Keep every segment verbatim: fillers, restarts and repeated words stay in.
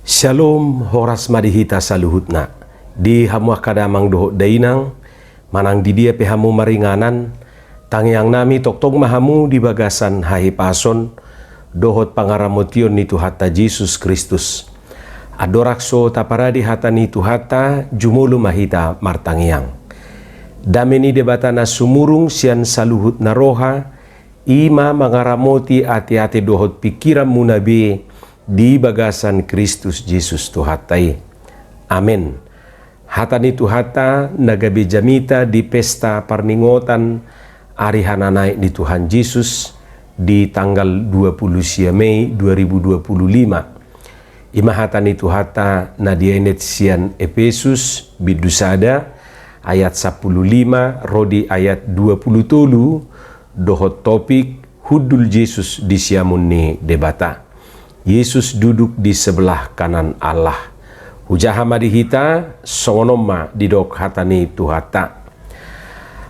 Syalom, horas ma di hita saluhutna. Di hamu angka damang dohot dainang, manang di dia pe hamu maringanan, tangiangnami tongtong ma hamu di bagasan hahipason dohot pangaramotion ni Tuhanta Jesus Kristus. Andorang so taparade hata ni Tuhanta, jumolo ma hita martangiang. Dame ni Debata na sumurung sian saluhut na roha, i ma mangaramoti ateate dohot pingkiranmuna be di bagasan Kristus Jesus Tuhanta i. Amen. Hata ni Tuhanta na gabe jamita di pesta parningotan ari hananaek ni Tuhan Jesus di tanggal dua puluh sia Mei dua ribu dua puluh lima. I ma hata ni Tuhanta na dienet sian Epesus bindu sada ayat sampulu lima ro di ayat dua puluh tolu, dohot topik: Hundul Jesus di siamun ni Debata. Yesus duduk di sebelah kanan Allah. Hujaha ma di hita, songon on ma didok hata ni Tuhanta.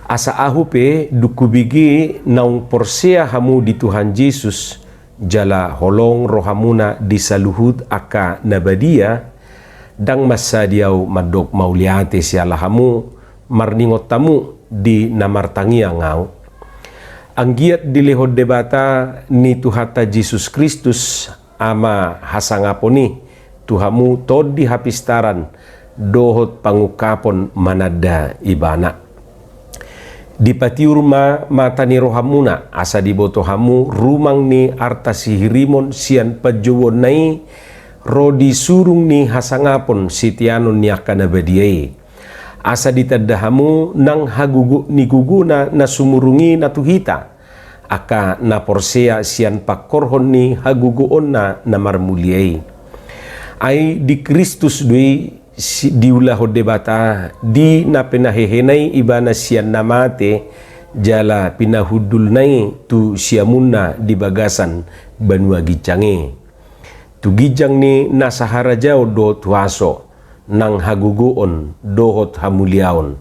Asa ahu pe dung hubege naung porsea hamu di Tuhan Jesus, jala holong rohamuna di saluhut angka na badia, ndang mansadi ahu mandok mauliate siala hamu, marningot hamu di na martangiang ahu. Anggiat dilehon Debata ni Tuhanta Jesus Kristus, Ama hasangapon i, tu hamu tondi hapistaran dohot pangungkapon mananda Ibana. Dipatiur ma mata ni rohamuna, asa diboto hamu rumang ni arta sihirimon sian panjouonna i, ro di surung ni hasangapon siteanon ni angka na badia i. Asa ditanda hamu nang hagogoon ni gogona na sumurung i na tu hita, angka na porsea sian pangkorhon ni hagogoonna na marmulia i. Ai di Kristus do i si-, diulahon Debata, di na pinahehena i Ibana sian na mate, jala pinahundulna i tu siamunna di bagasan banua ginjang i. Tu ginjang ni nasa harajaon dohot huaso, nang hagogoon dohot hamuliaon,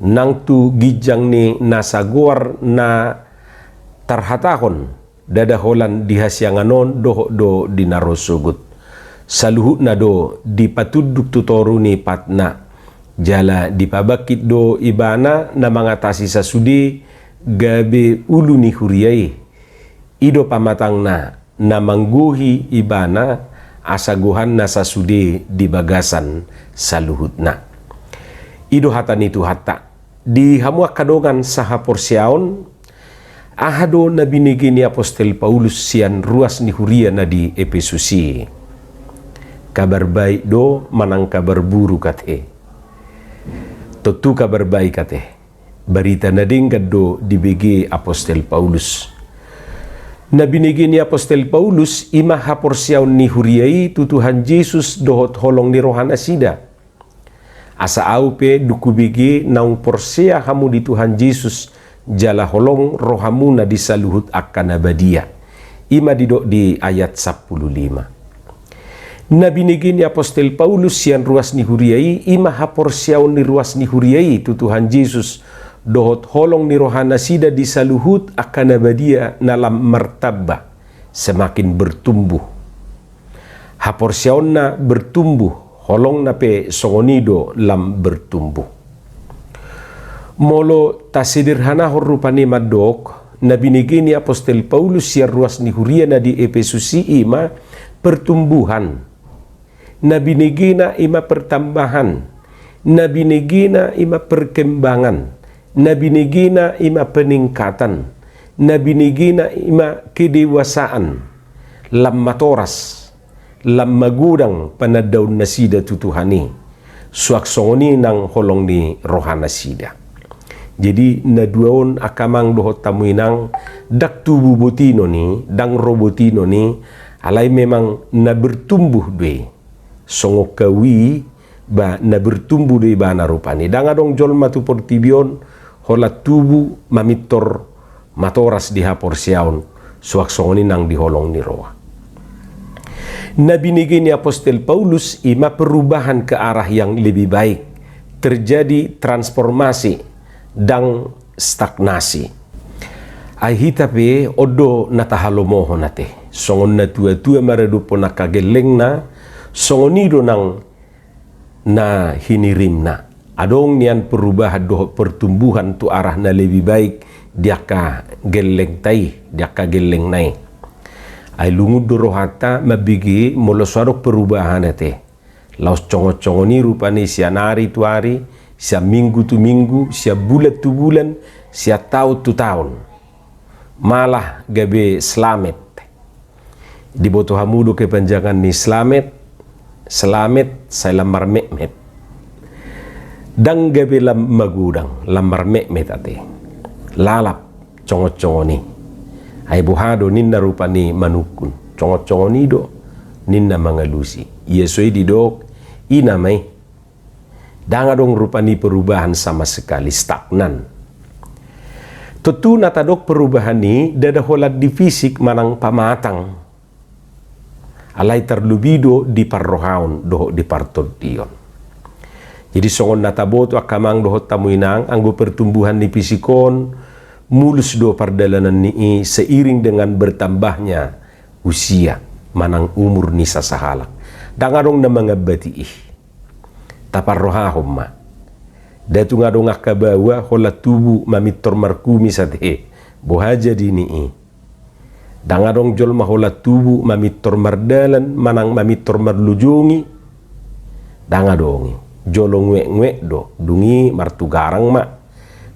nang tu ginjang ni nasa goar na tarhatahon, ndada holan di hasiangan on dohot do di na ro sogot. Saluhutna do dipatunduk tu toru ni patna, jala dipabangkit do Ibana na mangatasi sasude gabe ulu ni huria i. I do pamatangna na manggohi Ibana, asa gohanna sasude di bagasan saluhutna. I do hata ni Tuhanta. Di hamu angka dongan sahaporseaon, aha do na binege ni apostel Paulus sian ruas ni huria na di Epesus i? Kabar baik do manang kabar buruk ate? Tontu kabar baik ate. Barita na denggan do dibege apostel Paulus. Na binege ni apostel Paulus i ma haporseaon ni huria i tu Tuhan Jesus dohot holong ni rohanasida. Asa ahu pe dung hubege naung porsea hamu di Tuhan Jesus, jala holong rohamuna di saluhut angka na badia. I ma didok di ayat sampulu lima. Na binege ni apostel Paulus sian ruas ni huria i, i ma haporseaon ni ruas ni huria i tu Tuhan Jesus, dohot holong ni rohanasida di saluhut angka na badia na lam martamba, semakin bertumbuh. Haporseaonna bertumbuh, holongna pe songon i do lam bertumbuh. Molo tasederhanahon rupani mandok, na binege ni apostel Paulus sian ruas ni huria na di Epesus i i ma pertumbuhan. Na binegena i ma pertambahan. Na binegena i ma perkembangan. Na binegena i ma peningkatan. Na binegena i ma kedewasaan. Lam matoras, lam magodang panandaonnasida tu Tuhan i. Suang songon i nang holong ni rohanasida. Jadi na dua on angka amang dohot hamu inang, ndang tubu botinon i, ndang ro botinon i, alai memang na bertumbuh do i. Songon hau i, ba na bertumbuh do ibana rupani. Ndang adong jolma tu portibi on, holan tubu mamintor matoras di haporseaon, suang songon i nang di holong ni roha. Na binege ni apostel Paulus i ma perubahan ke arah yang lebih baik, terjadi transformasi, ndang stagnasi. Ai hita pe on do na tahalomohon ate, songon na tua-tua maradophon angka gellengna, Songon i do nang na hinirimna. Adong nian perubahan dohot pertumbuhan tu arah na lebih baik di angka gellengta i, di angka gellengna i. Ai lungun do rohanta mambege molo so adong perubahan ate. Laos songon-songon i rupani sian ari tu ari, sian minggu tu minggu, sian bulan tu bulan, sian taon tu taon. Malah gabe slamet. Diboto hamu do kepanjangan ni slamet? Slamet sai lam marmetmet. Ndang gabe lam magodang, lam marmetmet ate. Lalap, songon-songon i. Ai boha do ninna rupani manungkun. Songon-songon i do ninna mangalusi. Ia so i didok, i nama i. Ndang adong rupani perubahan sama sekali, stagnan. Tontu na tadok perubahan i ndada holan di fisik manang pamatang. Alai tarlobi do di parrohaon dohot di partondion. Jadi songon na taboto angka amang dohot hamu inang, anggo pertumbuhan ni fisik on, mulus do pardalanan ni i seiring dengan bertambahnya usia manang umur ni sasahalak. Ndang adong na mangambati i. Taparrohahon ma. Nda tung adong angka baoa holan tubu mamintor markumis ate. Boha jadi ni i? Ndang adong jolma holan tubu mamintor mardalan manang mamintor marlujongi. Ndang adong i. Jolo nguek-nguek do, dung i martugarang ma.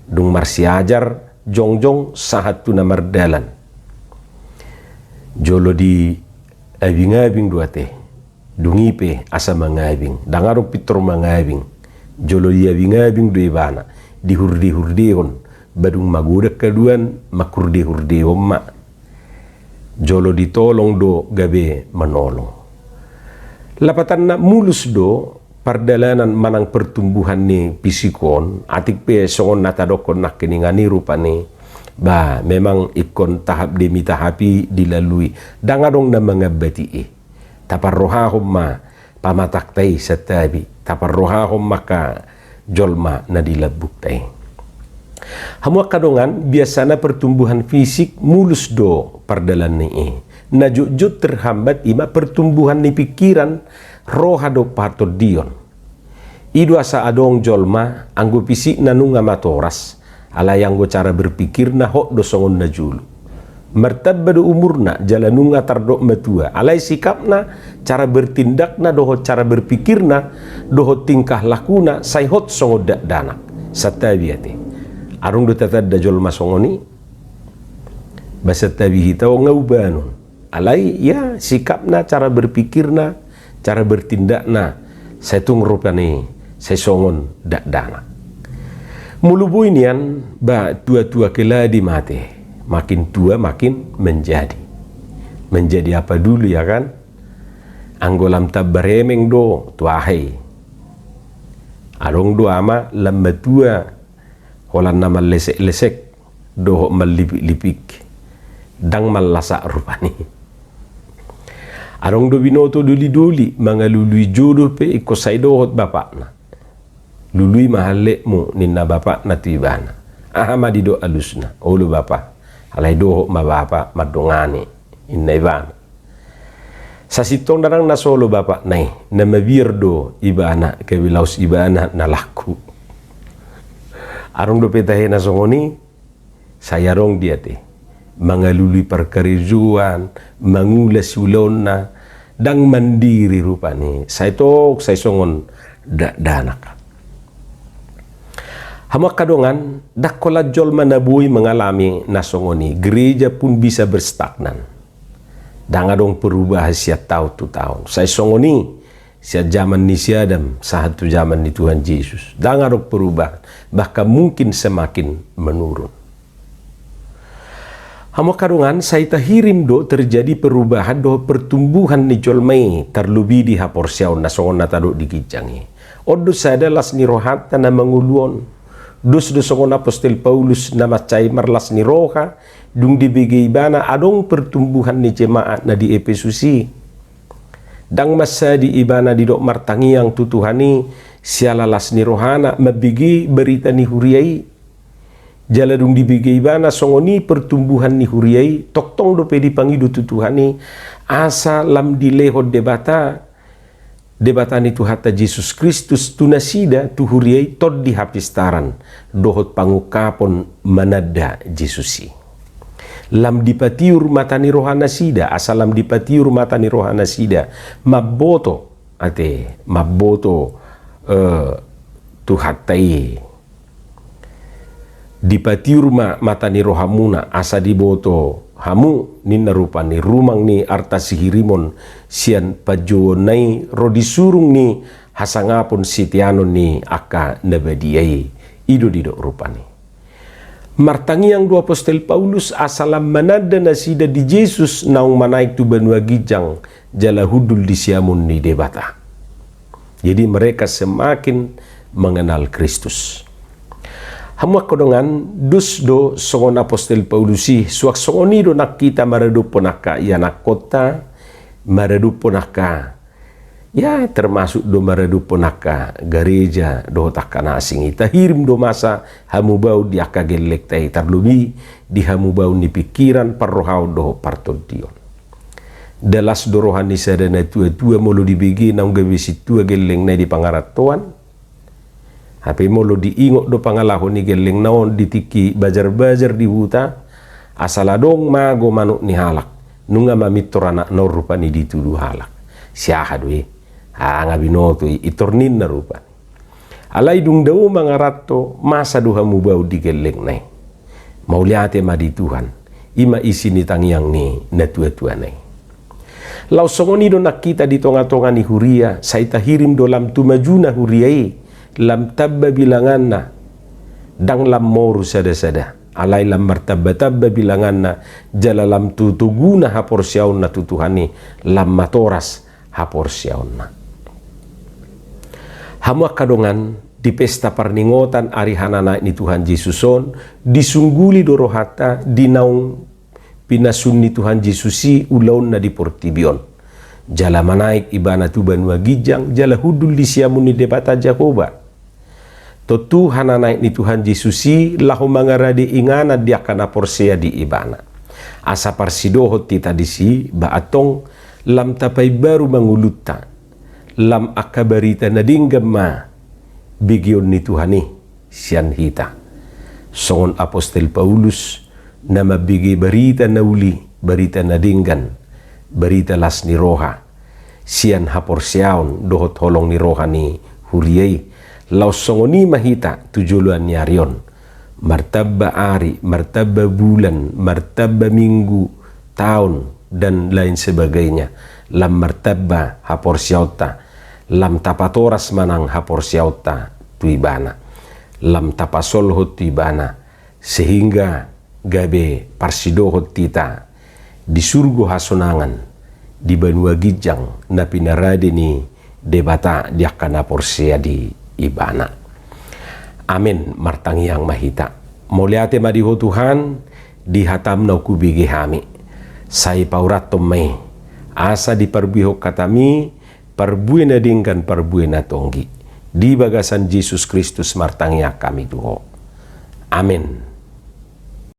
Dung marsiajar, jongjong sahat tu na mardalan. Jolo diabing-abing do ate. Dung i pe asa mangabing, ndang adong pintor mangabing. Jolo diabing-abing do ibana, dihurde-hurdehon, ba dung magodang haduan, manghurde-hurdehon ma. Jolo ditolong do gabe manolong. Lapatanna, mulus do pardalanan manang pertumbuhan ni fisik on, atik pe songon na tadokkon nangkiningan i rupani. Ba, memang ingkon tahap demi tahap i dilalui. Ndang adong na mangambati i. Taparrohahon ma pamatangta i santabi, taparrohahon ma angka jolma na di lambungta i. Hamu angka dongan, biasana pertumbuhan fisik mulus do pardalanan i. Na jotjot terhambat i ma pertumbuhan ni pikiran, roha dohot partondion. I do asa adong jolma, anggo fisikna nunga matoras, alai anggo cara berpikirna hot do songon na jolo. Martamba do umurna, jala nunga tardok matua, alai sikapna, cara bertindakna, dohot cara berpikirna, dohot tingkah lakuna, sai hot songon dakdanak. Santabi ate. Adong do tatanda jolma songon i? Ba santabi hita on nga ubanon. Alai, ya, sikapna, cara berpikirna, cara bertindakna, sai tung rupani, sai songon dakdanak. Molo boi nian, ba tua-tua keladi ma ate, makin tua makin menjadi. Menjadi apa dulu, ya kan? Anggo lam tamba remeng do, tu aha i? Adong do ama lam matua, holan na mallesek-lesek, dohot mallipik-lipik, ndang mallasak rupani. Adong do binoto doli-doli, mangalului jodoh pe ingkon sai dohot bapakna. Lului ma halletmu, ninna bapakna tu ibana. Aha ma didok alusna? Olo bapa, alai dohot ma bapa mandongani, ninna ibana. Sasintongna ndang na so olo bapakna i, na mabiar do ibana, gabe laos ibana na laku. Adong dope tahe na songon i, sai adong do ate. Mangalului parkarejoan, mangula siulaonna, ndang mandiri rupani, sai tok, sai songon dakdanak. Hamu angka dongan, ndang holan jolma na boi mangalami na songon i, gereja pun bisa berstagnan. Ndang adong perubahan sian taon tu taon. Sai songon i, sian jaman ni si Adam, sahat tu jaman ni Tuhan Jesus. Ndang adong perubahan, bahkan mungkin semakin menurun. Hamu angka dongan, sai tahirim do terjadi perubahan dohot pertumbuhan ni jolma i, tarlobi di haporseaon na songon na tadok di ginjang i. On do sada las ni rohanta na mangolu on. Dos do songon apostel Paulus na mansai marlas ni roha, dung dibege ibana adong pertumbuhan ni jemaat na di Epesus i. Ndang mansadi ibana didok martangiang tu Tuhan i, siala las ni rohana mambege barita ni huria i. Jala dung dibege ibana songon i pertumbuhan ni huria i, tongtong dope dipangido tu Tuhan i, asa lam dilehon Debata Debata ni Tuhanta Jesus Kristus tu nasida, tu huria i, tondi hapistaran dohot pangungkapon mananda Jesus i. Lam dipatiur mata ni rohanasida, asa lam dipatiur mata ni rohanasida mamboto, ate, mamboto, eh, Tuhanta i. Dipatiur ma mata ni rohamuna, asa diboto hamu, ninna rupani, rumang ni arta sihirimon sian panjouonna i, ro di surung ni hasangapon siteanon ni angka na badia i. I do didok rupani. Martangiang do apostel Paulus asa lam mananda nasida di Jesus naung manaek tu banua ginjang jala hundul di siamun ni Debata. Jadi mereka semakin mengenal Kristus. Hamu angka dongan, dos do songon apostel Paulus i, suang songon i do nang hita maradophon angka ianakhonta, maradophon angka, ya, termasuk do maradophon angka gareja dohot angka na asing i. Tahirim do masa hamubaon di angka gellengta i, tarlobi di hamubaon ni pingkiran, parrohaon dohot partondion. Nda las do roha ni sada natuatua molo dibege naung gabe sintua gellengna i di pangarantoan. Hape molo diingot do pangalaho ni gellengna on di tingki bajarbajar di huta, asal adong mago manuk ni halak, nunga mamintor anakna on rupani ditudu halak. Siaha do i? Nga binoto i, intor ninna rupani. Alai dung dao mangaranto, masa do hamubaon di gellengna i. Mauliate ma di Tuhan. I ma isi ni tangiang ni natuatuana i. Laos songon i do nang hita di tongatonga ni huria, sai tahirim do lam tu majuna huria i, lam tamba bilanganna, ndang lam moru sadasada, alai lam martambatamba bilanganna, jala lam tu toguna haporseaonna tu Tuhan i, lam matoras haporseaonna. Hamu angka dongan, di pesta parningotan ari hananaek ni Tuhan Jesus on, disungguli do rohanta di naung pinasun ni Tuhan Jesus i ulaonna di portibi on. Jala manaek ibana tu banua ginjang, jala hundul di siamun ni Debata Jahowa. Tontu hananaek ni Tuhan Jesus i laho mangarade inganan di angka na porsea di ibana. Asa parsidohot hita disi, ba antong lam tapaimbaru ma ngolunta, lam angka barita na denggan ma begeon ni Tuhan i sian hita. Songon apostel Paulus, na mambege barita na uli, barita na denggan, barita las ni roha, sian haporseaon dohot holong ni roha ni huria i. Laos songon i ma hita tu joloan ni ari on. Martamba ari, martamba bulan, martamba minggu, taon, dan lain sebagainya. Lam martamba haporseaonta, lam tapatoras ma nang haporseaonta tu ibana, lam tapasolhot tu ibana, sehingga gabe parsidohot hita di surgo hasonangan, di banua ginjang na pinarade ni Debata di angka na porsea di ibana. Amen. Martangiang ma hita. Mauliate ma di Ho Tuhan, di hatam naung hubege hami. Sai paurathon ma i, asa diparbuehon hatami parbue na denggan, parbue na tonggi. Di bagasan Jesus Kristus martangiang hami tu Ho. Amen.